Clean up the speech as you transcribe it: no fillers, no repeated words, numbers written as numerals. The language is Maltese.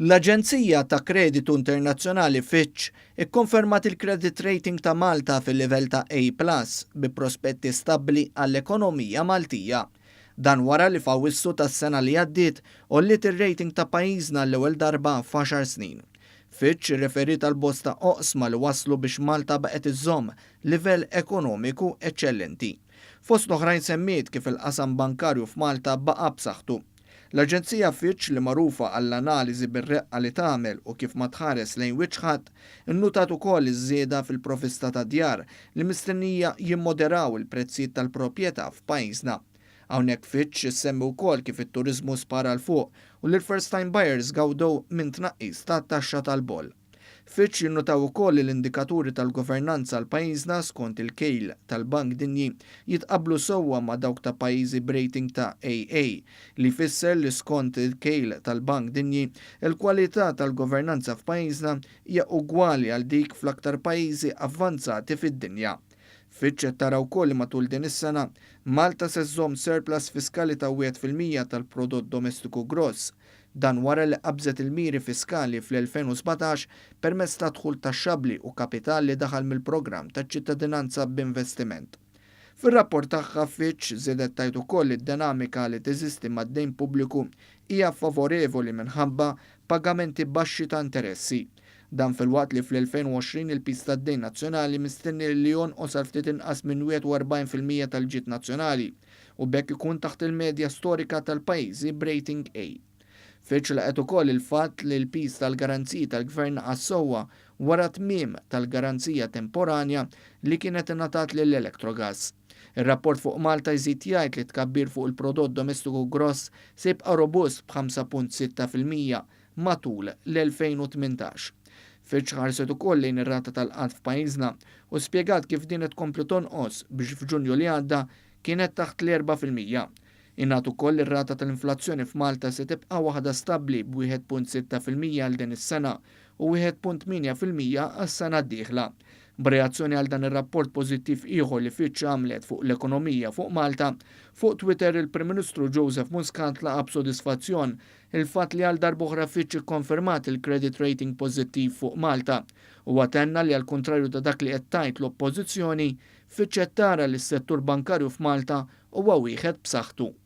L-aġenzija ta' kreditu internazzjonali Fitch ikkonfermat il-credit rating ta' Malta fil-livell ta' A plus bi prospetti stabbli għall-ekonomija Maltija. Dan wara li f'Awwissu tas-sena li għaddiet għolliet ir-rating ta' pajjiżna l-ewwel darba f'għaxar snin. Fitch irreferiet għal bosta oqsma li wasslu biex Malta baqgħet iżżomm livell ekonomiku eċċellenti. Fost l-oħrajn semmiet kif il-qasam bankarju f'Malta baqa' b'saħħtu. L-aġenzija Fitch, li magħrufa għall-analiżi bir-reqqa li tagħmel u kif ma tħares lejn wiċċ ħadd, innutat ukoll iż-żieda fil-provista ta' djar li mistennija jimmoderaw il-prezzijiet tal-proprjetà f'pajjiżna. Hawnhekk Fitch issemmi wkoll kif it-turiżmu spara 'l fuq u li l-first time buyers gawdew minn tnaqqis ta' taxxa tal-boll. Fitch jinnutaw ukoll li l-indikaturi tal-governanza għal pajjiżna skont il-kejl tal-Bank Dinji jitqablu sewwa ma' dawk ta' pajjiżi b'rating ta' AA, li jfisser li skont il-kejl tal-Bank Dinji, il-kwalità tal-governanza f'pajjiżna hija ugwali għal dik fl-aktar pajjiżi avvanzati fid-dinja. Fitch qed tara wkoll li matul din is-sena, Malta se żżomm surplus fiskali ta' 1% tal-prodott domestiku gross. Dan wara li qabżet il-miri fiskali fl-2017 permezz ta' dħul taxxabbli u kapital li daħal mill-programm ta' ċittadinanza b'investiment. Fir-rapport tagħha, Fitch żiedet tgħid ukoll li d-dinamika li teżisti mad-dejn pubbliku hija favorevoli minħabba pagamenti baxxi ta' interessi. Dan filwaqt li fl-2020 il-piż tad-dejn nazzjonali mistenni li jonqos għal ftit inqas minn 41% tal-ġid nazzjonali u b'hekk ikun taħt il-medja storika tal-pajjiżi b'rating A. Fitch laqgħet ukoll il-fatt li l-piż tal-garanziji tal-gvern naqas sewwa wara tmiem tal-garanzija temporanja li kienet ingħatat lil Electrogas. Ir-rapport fuq Malta jżid jgħid li tkabbir fuq il-prodott domestiku gross se jibqa' robust b'5.6% matul l-2018. Fitch ħarset ukoll lejn ir-rata tal-qgħad f'pajjiżna u spjegat kif din qed tkompli tonqos biex f'Ġunju li għadda kienet taħt l-4%. Ingħad ukoll ir-rata tal-inflazzjoni f'Malta se tibqa' waħda stabbli b'1.6% għal din is-sena u 1.8% għas-sena d-dieħla. B'reazzjoni għal dan ir-rapport pożittiv ieħor li Fitch għamlet fuq l-ekonomija fuq Malta, fuq Twitter il-Prim Ministru Joseph Muscat laqa' b'sodisfazzjon il-fatt li għal darb'oħra Fitch ikkonfermat il-credit rating pożittiv fuq Malta u tenna li, għal kontrarju ta' dak li qed tgħid l-Oppożizzjoni, Fitch qed tara li s-settur bankarju f'Malta huwa wieħed b'saħħtu.